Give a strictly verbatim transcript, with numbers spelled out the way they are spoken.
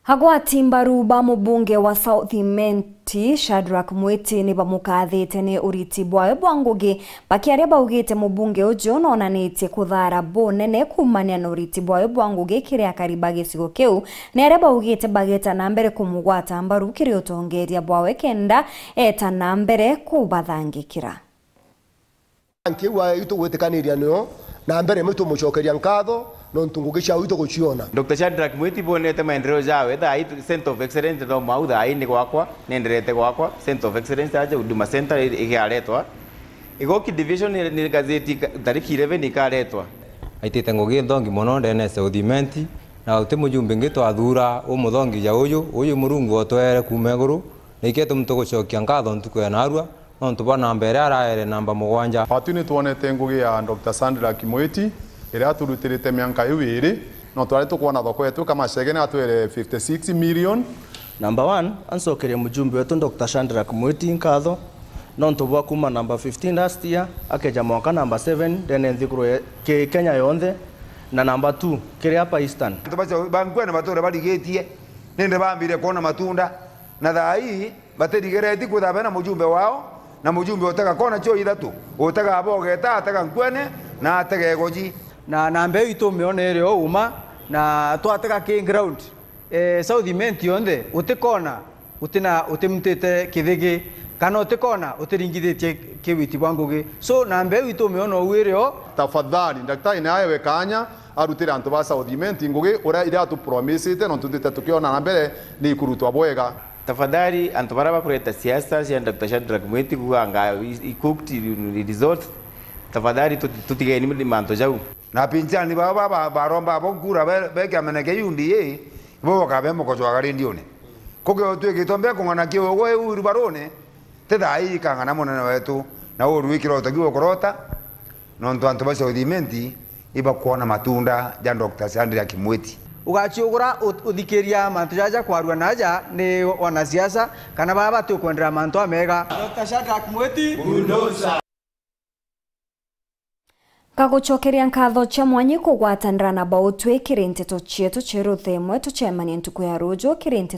Agwati mbaru ba mubunge wa South Imenti, Shadrack Mwiti, ni bamukathite ni uriti bwawe bwa ngugi, bakiaria baugite mubunge uju nonanitie kuthara bunene kuumania na uriti bwawe bwa ngugi kiri akari ba gicigo kiu, ni aria baugite bageta na mbere kumugwata mbaru kiri utongeria bwawe kenda eta na mbere kubathangikira. Nkiu itugwitikaniria nio na mbere imwe tumucokeria nkatho nontu ngugi ciao ituguciona. Doctor Shadrack Mwiti bonete maendeleo jawe thaa ii, Center of Excellence no mau thaa ii ni gwakwa, nenderete gwakwa, Center of Excellence aja Huduma Center i-, igiaretwa. Igoki Division ni, ni gazeti ka-, tariki eleven ikaretwa. Aitite ngugi nthongi mono ndene ya South Imenti, na uti mujumbe ngi twathura umuthongi ja uyu, uyu Murungu otwere kuuma iguru, na ikio tumu tugucokia nkatho ntuku ya narua. Nontu bwa namba iria araere namba mugwanja. Atwi ni twonete ngugi ya Doctor Shadrack Mwiti, iria aturutirite mianka iu iiri, no twari tukwona thoko yetu kamacege ni atwere fifty six million. Number one, ancokerie mujumbe wetu Doctor Shadrack Mwiti nkatho, nontu bwa kuma number fifteen last year, akeja mwanka number seven, ndene nthiguru ya, ki Kenya yonthe, na number two, kiri apa Eastern. Antu bacio ba Nkwene bature barigitie, nindi bambire kwona matunda, na thaa ii, batirigereti kwithirwa bena mujumbe wao, na mujumbe utega kona cio ithatu, utega Abogeta, atega Nkwene, na atega Igoji. Na namba iu itumiona iri o uma, na twatega ki ground, eh, South Imenti yonthe, utikona, utina, utimutite kithigi, kana utikona utiringithitie kiwiti bwa ngugi. So, namba iu itumiona uu iri o. Tafadhali, ndagitari ni aewe kanya, arutire antu ba South Imenti ngugi, uria iria atupromisite, nontu twite tukiona na mbere ni ikurutwa bwega. Tafadhali, antu baria bakureta siasa cia Doctor Shadrack Mwiti kuga anga i-, i cooked results, tafadhali tuti-, tutigeni mantu jau. Na apinzani bao ba-, ba-, baromba abo kura be, be kiamene kia U D A, ibo bakabe mukocwaga rendione. Kuge utwikitwe mbe kung'ana kiugo iu irubarune, ti thaa ii ikang'ana munene wetu, na urwikira utogi ukurota. Nontu antu ba South Imenti ibakwona matunda ja Doctor Shadrack Mwiti. Ugaciugura ut-, uthikiria mantu jaja kwarua naja ni wanasiasa kana baa batukwendera mantu amega. Doctor Shadrack Mwiti, bulldozer. Ngagucokeria nkatho cia mwanya kugwatanira na bautwi kiri nteto cietu cia ruthemwe. Tucemanie ntuku ya ruju kiri nteto